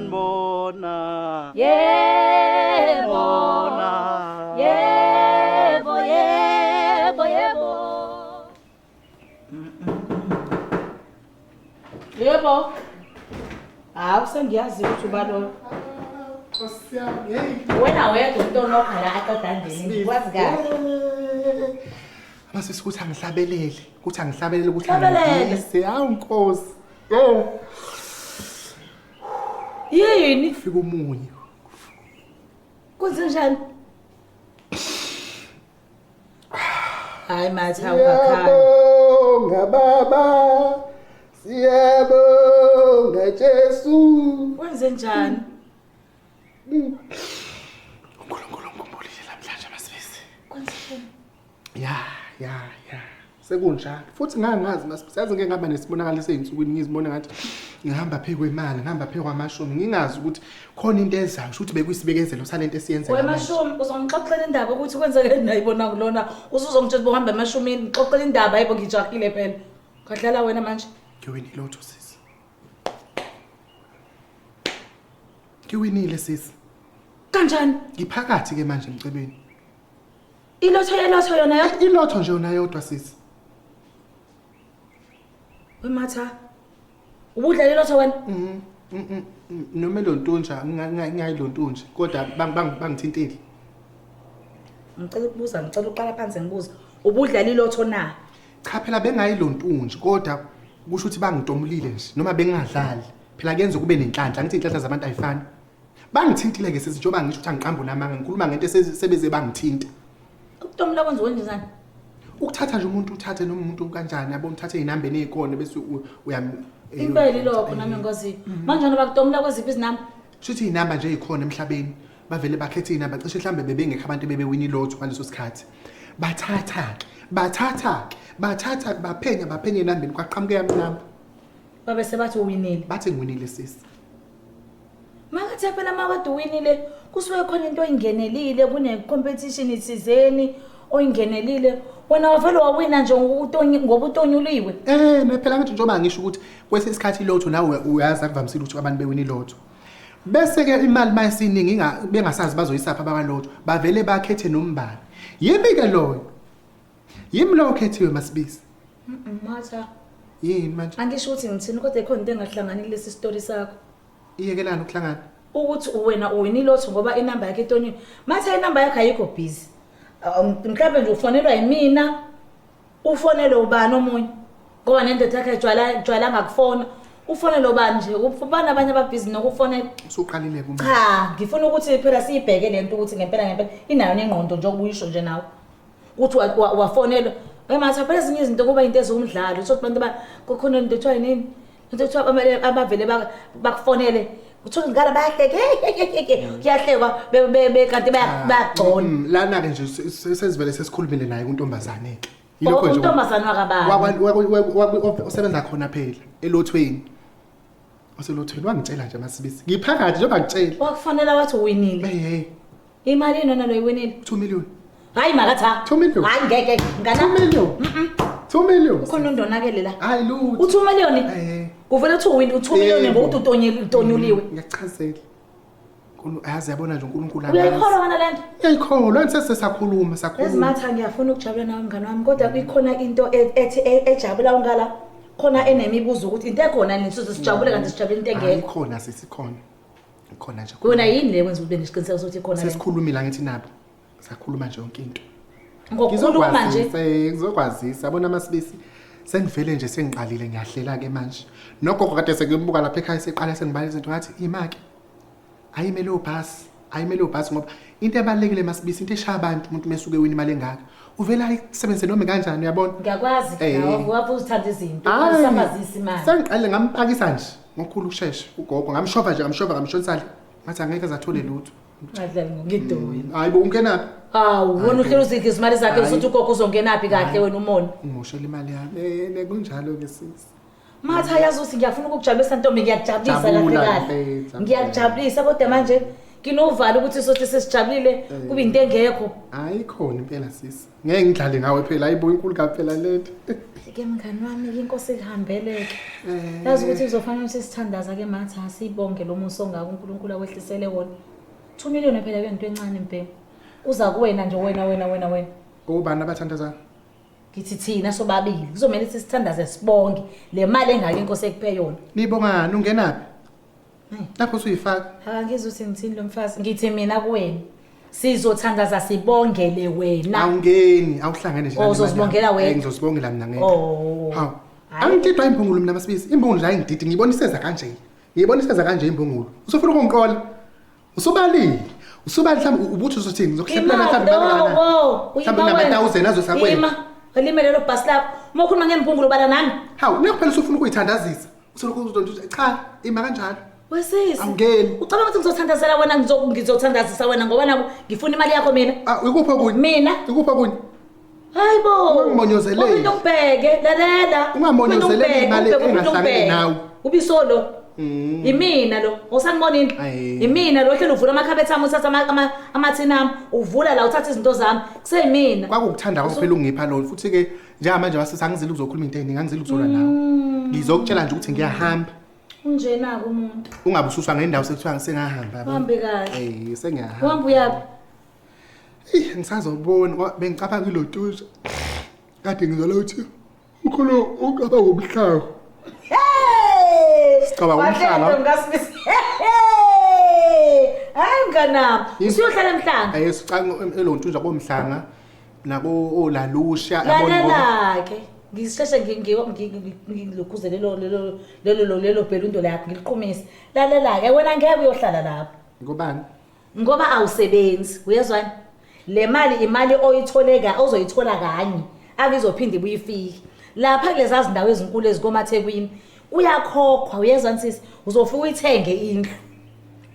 Sanibona. Yebo. Yebo, yebo, yebo. Yebo. Hawu sengiyazi ukuthi ubani lo. Nkosi yami, hey. Wena wedwa umuntu onokha la aqeda ndini. Ngikwazi kahle. Amasisi ukuthi angihlabelele, ukuthi angihlabelele ukuthi Hlabelele. angidlise. Hawu Nkosi. Yo, Yini? fika umunye. Kwenze njani? Hayi matha ungakhali. Siyabonga baba. Siyabonga Jesu. Wenze njani? uNkulunkulu ngikhumbulile namhlanje masibisi. Kwenze njani? Ya, ya, ya. Sekunjalo. Futhi ngangazi masibisi yazi ngeke ngaba nesibonakaliso ezinsukwini ngizibona ngathi ngihamba phe kwemali, ngihamba phe kwamashumi, ngingazi ukuthi khona into ezayo, kusho ukuthi bekuyisibekezelo salento esiyenzeka. Wena manje. mashumi uzongixoxela indaba ukuthi kwenzeke nayibona kulona. Usuzongitshela ukuthi uhamba emashumini, ngixoxela indaba hayibo ngijahile phela. Ngadlala wena manje. Ngiwinile lotho sisi. Ngiwinile sisi. Kanjani? Ngiphakathi ke manje emcebeni. Ilotho yelotho yona yodwa. Ilotho nje yona yodwa sisi. Wematha. Ubudlala ilotho wena? Noma lontunja ngingayilontunja kodwa bangithintile. Ngicela ukubuza, ngicela uqala phansi ngibuze. Ubudlala ilotho na? Cha phela bengayilontunja kodwa kusho ukuthi bangitomulile nje noma bengadlali. Phela kuyenza kube nenhlanhla ngithi inhlanhla zabantu ayifani. Bangithintile ke sisi njengoba ngisho ukuthi angiqambi namanga ngikhuluma ngento sebeze bangithinta. Ukutomula kwenziwa njani? Ukuthatha nje umuntu uthathe noma umuntu kanjani yabo uthathe izinambeni ezikhona bese uyam Impela ilokho nami ngozi. Manje wena bakutomula kweziphi izinamba? Shuthi izinamba nje ezikhona emhlabeni bavele bakhethe izinamba cishe mhlambe bebengekho abantu bebewina ilotho ngaleso sikhathi. Bathatha ke, bathatha ke, bathatha baphenya baphenya enambeni kwaqhamuka yami inamba. Babe sebathi uwinile. Bathi ngiwinile sisi. Makathe phela makade uwinile kusuke khona into oyingenelile kune competition ithizeni oyingenelile. Wena wavele wawina nje ngoba utonyuliwe. Eh, phela ngithi njengoba ngisho ukuthi kwesinye isikhathi ilotho nawe uyazi akuvamisile ukuthi abantu bewina ilotho. Bese ke imali mayisiningi bengasazi bazoyisapha abakalotho, bavele bakhethe nombani. Yimi ke loyo. Yimi lo okhethiwe Masibisi. Matha, Yini manje? angisho ukuthi ngithini kodwa ikhona into engahlangani kulesi story sakho. Iyekelani ukuhlangana? Ukuthi wena uwina ilotho ngoba inamba yakhe itonyiwe. Matha inamba yakhe ayikho busy. Mhlawumbe nje ufonelwa yimina, ufonelwe ubani omunye? Ngoba nendoda yakhe ejwayelanga kufona. Ufonelwe ubani nje? Ubani abanye ababhizi nokufonela? Usuqalile kuma. Cha, ngifuna ukuthi phela siyibheke lento ukuthi ngempela ngempela inayo nengqondo njengoba uyisho nje nawe. Ukuthi wafonelwa. Wematha phela ezinye izinto kuba into ezumdlalo. Uthi abantu kukhona into ethiwa yini? Into ethiwa abavele bakufonele. Uthola ngala bayahleka. Kuyahlekwa kanti bayagcona. Lana ke nje sesivele sesikhulumile naye kuntombazane ke. Yilokho nje. Untombazane wakabani? Osebenza khona phela elothweni. Oselothweni wangitshela nje Masibisi. Ngiphakathi njengoba ngitshela. Wakufanele wathi uwinile. Hey. Imali yini wena lo iwinile? 2 million. Hayi makatha. 2 million. Hayi ngeke ngana. 2 million. 2 million. Ukhona undonakele la. Hayi lutho. U2 million. Eh. Kuvele uthi uwin u2 million ngokuthi utonyuliwe. Ngiyachazela. Nkulu ayazi yabona nje uNkulunkulu Uyayikholwa wena lento? Uyayikholwa sakhuluma sakhuluma. Ezimatha ngiyafuna ukujabula nawe mngani wami kodwa ikhona into ethi ejabula ungala khona enemibuzo ukuthi into ekhona nisuze sijabule kanti sijabule into engekho. Ikhona sisikhona. Ikhona nje. Kuyona yini le kwenza ube nesiqiniseko sokuthi ikhona le? Sesikhulumile angithi nabo. Sakhuluma nje yonke into. Ngokukhuluma nje. Ngizokwazisa yabona Masibisi. Sengivele nje sengiqalile ngiyahlela ke manje. Nogogo kade sengimbuka lapha ekhaya seqala sengibala izinto ngathi imake. Ayimele ubhasi, ayimele ubhasi ngoba into ebalekile Masibisi into eshaya abantu umuntu mesuke wina imali engaka. Uvela ayisebenzise noma kanjani uyabona? Ngiyakwazi nawe wathi uzithanda izinto, usabazisa imali. Sengiqale ngampakisa nje ngokukhulu ukushesha ugogo ngamshova nje ngamshova ngamshonisa ngathi angeke azathole lutho. Ngadlali ngokudoyi. Hayibo ungenaphi? Hawu wena uhlelo uzidla izimali zakhe usuthi ugogo uzongenaphi kahle wena umona. Ungoshela imali yami. Kunjalo ke sisi. Matha yazi ukuthi ngiyafuna ukukujabulisa ntombi ngiyakujabulisa kahle kahle. Ngiyakujabulisa kodwa manje Nginovalo ukuthi sothi sesijabulile kube into engekho. Hayi khona impela sisi. Ngeke ngidlale ngawe phela ayibo inkulu kabi phela lento. Ke mngani wami inkosi ihambeleke. Yazi ukuthi kuzofanele ukuthi sithandaza ke matha sibonge lo musa ongaka uNkulunkulu akwehlisele wona. 2 million phela kuyinto encane mbhemu. Uza kuwena nje wena wena wena wena. Obani abathandazayo? Ngithi thina sobabili kuzomele ukuthi sithandaze sibonge le mali engaka inkosi ekuphe yona. Nibongani ungenaphi? Lapho usuyifaka. Akangizwa ukuthi ngithini lo mfazi. Ngithi mina kuwena sizothandaza sibongele wena. Awungeni, awuhlangene nje. Oh, uzozibongela wena. Eh, ngizozibongela mina ngeke. Oh. Hawu. Hhayi. Angididwa imbungulu mina masibisi. Imbungulu la ingididi ngiyibona iseza kanje. Ngiyibona iseza kanje imbungulu. Usufuna ukungiqola. Usubalile. Usubalile mhlawumbe ubuthi uzothini ngizokuhlephulana mhlawumbe imali kangakanani. Mhlawumbe nama-thousand azosakwena. Ima. Alime lelo bhasi lakho. Uma ukhuluma ngembungulu bala nami. Hawu, nakuphela usufuna ukuyithandazisa. Usolokhu uzonto cha, ima kanjalo. Wesisi. Awungeni. Ucabanga ukuthi ngizothandazela wena ngizothandazisa wena ngoba naku ngifuna imali yakho mina. Ah, ikuphi okunye? Mina. Ikuphi okunye? Hayi bo. Ungangimonyozeleli. Uphinde ungibheke, lalela. Ungamonyozeleli Uphinde imali ungibheke, uphinde engahlangene ungibheke. nawe. Ubisolo. Imina lo. Usangibona yini? Ayi. Imina lo hlelo uvula amakhabethe ami uthatha amathini ami, uvula la uthatha izinto zami. Kuseyimina. Kwakukuthanda kwakho phela ungipha lona futhi ke njengamanje wasisi angizile ukuzokhuluma into eningi angizile ukuzolwa nawe. Ngizokutshela nje ukuthi ngiyahamba. Unjena-ke umuntu. Ungabe ususwa ngendawo sekuthiwa sengahamba yabo. Uhambe kahle. Eh, sengiyahamba. Uhamba uyaphi? Eyi, ngisazobona ngoba bengicabanga ilotusha. Kade ngizwela ukuthi ukholo ucabanga umhlaba. Hey! Sicabanga umhlanga. Wahleka mkaSibisi. Hey! Hayi mnganami, Yini? usuyohlala emhlanga. Eh, sicabanga elontunja komhlanga nako olalusha yabona ngoba Lalela-ke. Ngisheshe ngilokhuze lelo lelo lelo lelo bhelundo lakho ngiliqhumise. Lalela-ke wena ngeke uyohlala lapho. ngobani? Ngoba awusebenzi, uyezwani? Le mali imali oyitholeka ozoyithola kanye, akuzophinde ibuye ifike. Lapha kulezi zindawo ezinkulu ezikomathekwini kuyakhokhwa, uyezwani sisi? Uzofika uyithenge indlu.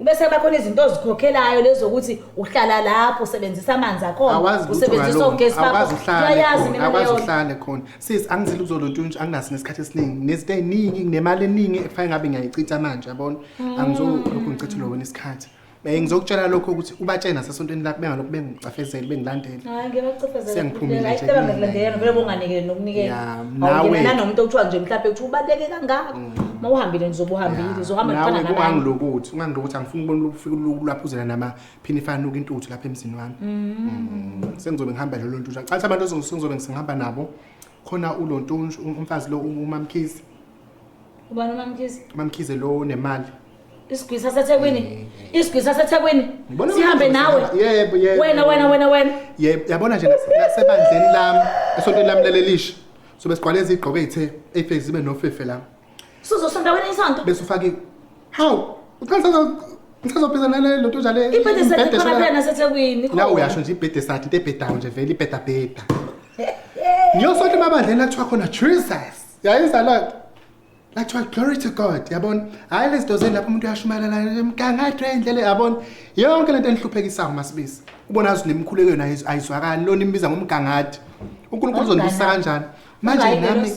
Ubese bakhona izinto ozikhokhelayo lezokuthi uhlala lapho usebenzisa amanzi akhona, Awazi lutho usebenzisa ngalokho. ogesi bakho. Awukwazi uhlale Uyayazi khona, mina awukwazi leyo nto. uhlale khona. Sis, angizile ukuzolontunja, anginaso nesikhathi esiningi, nezinto eziningi, nginemali eningi ekufanele ngabe ngiyayichitha manje, yabona? Angizolokhu ngichithelwe wena isikhathi. Eh, ngizokutshela lokho ukuthi ubatshene nasesontweni lakho bengalokhu bengicafezele bengilandela. Hayi ngiyabacefezela. Sengiphumile Hayi nje ceba kumina. ngikulandelela vele bonganikeli nokunikela. Ya, Awungena nawe. nanomuntu okuthiwa nje mhlawumbe kuthiwa ubaluleke kangaka. Uma uhambile nje uzobe uhambile, uzohamba Nawe nifana nabanye. ungangilokuthi, ungangilokuthi angifuni ukubona ufika ulaphuzela namaphinifana nuka intuthu lapha emzini wami. Sengizobe ngihamba nje lontunja. Cha abantu sengizobe ngihamba nabo. Khona ulontunja umfazi lo uMamkhize. Ubani uMamkhize? UMamkhize lo onemali. Isigwisa saseThekwini. Isigwisa saseThekwini. Ngibona Sihambe nawe. Yebo, yebo. Wena wena wena wena. Yebo, yabona nje nasebandleni lami, esontweni lami lelelisha. So besigqwale izigqoko ezithe eyifezi zibe nofefe la. Sizosonta wena isonto. Bese ufake hawu, uqalisa ngisazobhiza nale lonto nje le. Ibhede sathi khona phela naseThekwini. La uyasho nje ibhede sathi into ebhedayo nje vele ibheda bheda. Ngiyosonta emabandleni la kuthiwa khona Jesus. Yayiza la. La kuthiwa glory to God, yabona? Hayi lezi zinto zeni lapho umuntu uyashumayela la emgangathwe indlela yabona. Yonke lento enihluphekisayo masibisi. Ubona azi nemikhuleko yona ayizwakali lona imbiza ngomgangadi. uNkulunkulu uzonibusisa kanjani? Manje nami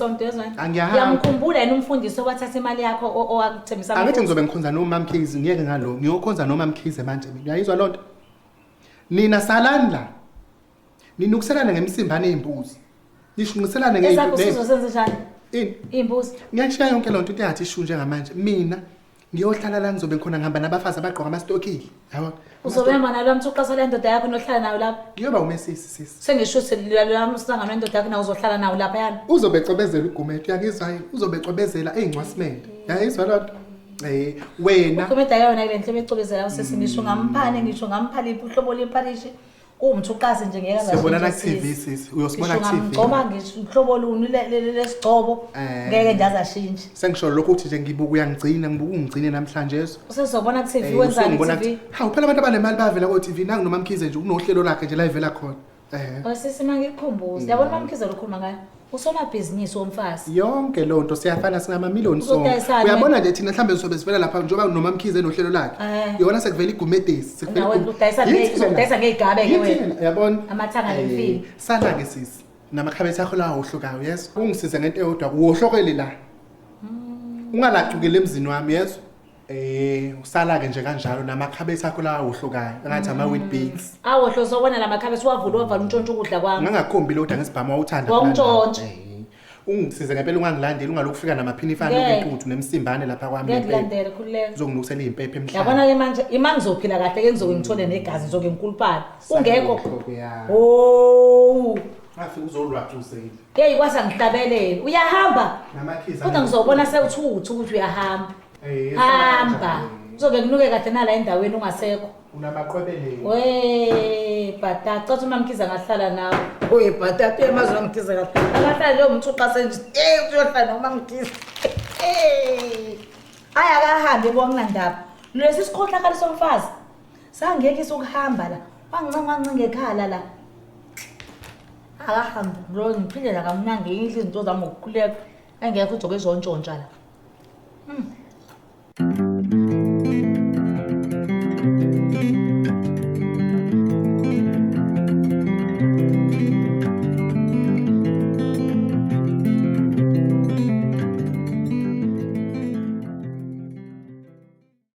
angiyahamba. Ngiyamkhumbula yena umfundisi owathatha imali yakho owakuthembisa. Angithi ngizobe ngikhonza noMamkhize ngiyeke ngalo. Ngiyokhonza noMamkhize manje mina. Uyayizwa lonto? Nina salani la. Ninukiselana ngemisimbane yezimbuzi. Nishunqiselane Ezakho ngey'nto. sizosenza njani? Ini? Imbuzi. Ngiyashiya yonke lonto into engathi ishu njengamanje. Mina ngiyohlala la ngizobe ngikhona ngihamba nabafazi abagqoka amastokile. Yabo. Uzobe hamba nalo mthuqasa le ndoda yakho nohlala nayo lapha. Ngiyoba umesisi sisi. Sengisho ukuthi lo msangano wendoda yakho nawe uzohlala nawo lapha yana. Uzobe ecobezela uGumede uyangizwa yini? Uzobe ecobezela ey'ncwasimende. Uyayizwa lonto? Eh wena Ukhomeda yona le nhlobo ecobezela usisi ngisho ngamphane ngisho ngampha liphi uhlobo lempalishi. Kuwumthuqasi nje ngeke aze Siyobonana ashintshe ku-TV sisi. sisi, uyosibona Ngisho ku-TV. ngamgcoba ngisho uhlobo luni lesigcobo ngeke nje aze ashintshe. Sengisho lokho ukuthi nje ngibuka uyangigcina, ngibuka ungigcine namhlanje. Usezobona ku-TV Eh, wenzani usungibona ku-TV? kuthi, Hawu phela abantu abanemali bayavela ko-TV nangu noMamkhize nje unohlelo lakhe nje la ivela khona. Eh Osisi mangikukhumbuze. Yabona uMamkhize lokhuluma ngayo. Usomabhizinisi womfazi. yonke loo nto siyafana singamamiliyoni sonke. Uzodayisana. Uyabona nje thina mhlambe sizobe sivela lapha njengoba noMamkhize enohlelo lakhe. Eh. Yona sekuvela igumedesi, sekuvela Nawe udayisa udayisa ngezigabe ke Yithi wena. uyabona? Amathanga Eh, nemfino. Sala ke sisi. Namakhabethe akho la wohlukayo, yes. Ungisize ngento eyodwa, wohlokele la. Ungalacukeli emzini wami, yes. Usala ke nje kanjalo namakhabethe akho lawa uhlukayo engathi ama wheat bix. Awohlo sowona la makhabe siwavula wavala untshontsho ukudla kwami. Ngangakhombi lo ngesibhamu wawuthanda. Wawuntshontsha. Ungisize ngempela ungangilandeli ungalokhu ufika namaphinifane Ngeke. okentuthu nemsimbane lapha kwami Ngeke nempepho. kulandele khululeka. Uzonginukisela iy'mpepho emhlane. Yabona ke manje ima ngizophila kahle ke ngizoke ngithole negazi ngizoke ngikuluphala. Ungekho. Sanhlobo, ya. Oh. Ngafika uzolwacuzela. Hey kwasa ngihlabelele. Uyahamba. Namakhiza. Kodwa ngizobona sewuthuthu ukuthi uyahamba. Eh, sala Hamba. kanjani? Uzoke kunuke kahle nala endaweni ungasekho. Unamaqwebele. We bhatata cathi uma mkhize angahlala nawe. We bhatata uyamazi uma mkhize kahle. Angahlala leyo mthuqa senje. Eh uyohlala noma mkhize. Eh. Hayi akahambe bonginandaba. Lesi sikhohlakala somfazi. Sangeke sokuhamba la. Wangincenga wangincenga ekhala la. Akahambe lo ngiphindela kamnandi ngidla izinto zami ngokukhuleka. Engekho uzoke ezontshontsha la.